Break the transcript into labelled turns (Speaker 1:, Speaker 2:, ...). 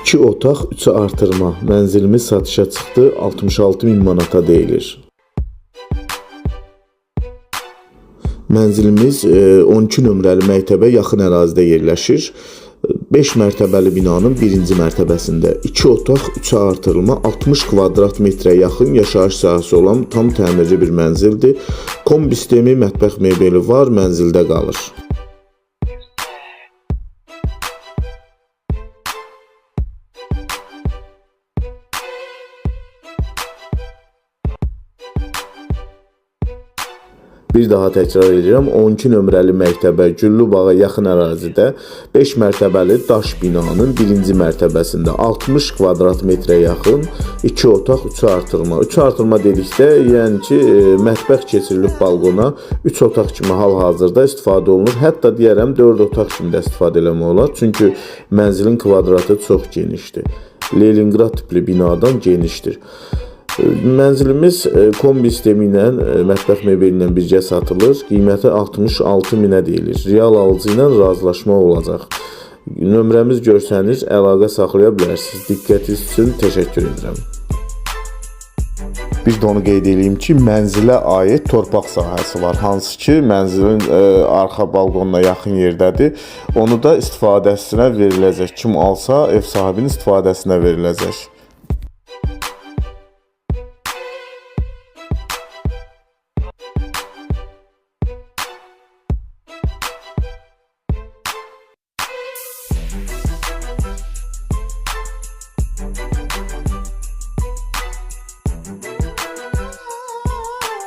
Speaker 1: 2 otaq, 3 artırma. Mənzilimiz satışa çıxdı, 66 min manata deyilir. Mənzilimiz 12 nömrəli məktəbə yaxın ərazidə yerləşir. 5 mərtəbəli binanın birinci mərtəbəsində 2 otaq, 3 artırılma, 60 kvadrat metrə yaxın yaşayış sahəsi olan tam təmirli bir mənzildir. Kombi sistemi, mətbəx mebeli var, mənzildə qalır. Bir daha təkrar edirəm, 12 nömrəli məktəbə Güllübağa yaxın ərazidə 5 mərtəbəli daş binanın birinci mərtəbəsində 60 kvadrat metrə yaxın 2 otaq, 3 artırma. 3 artırma dedikdə, yəni ki, mətbəx keçirilib balkona, 3 otaq kimi hal-hazırda istifadə olunur. Hətta deyərəm 4 otaq kimi də istifadə eləmək olar. Çünki mənzilin kvadratı çox genişdir. Leningrad tipli binadan genişdir. Mənzilimiz kombi sistemi ilə, mətbəx mebeli ilə birgə satılır. Qiyməti 66 minə deyilir. Real alıcı ilə razılaşma olacaq. Nömrəmiz görsənir, əlaqə saxlaya bilərsiniz. Diqqətiniz üçün təşəkkür edirəm. Bir də onu qeyd eləyim ki, mənzilə aid torpaq sahəsi var. Hansı ki, mənzilin arxa balkonuna yaxın yerdədir. Onu da istifadəsinə veriləcək. Kim alsa, ev sahibinin istifadəsinə veriləcək.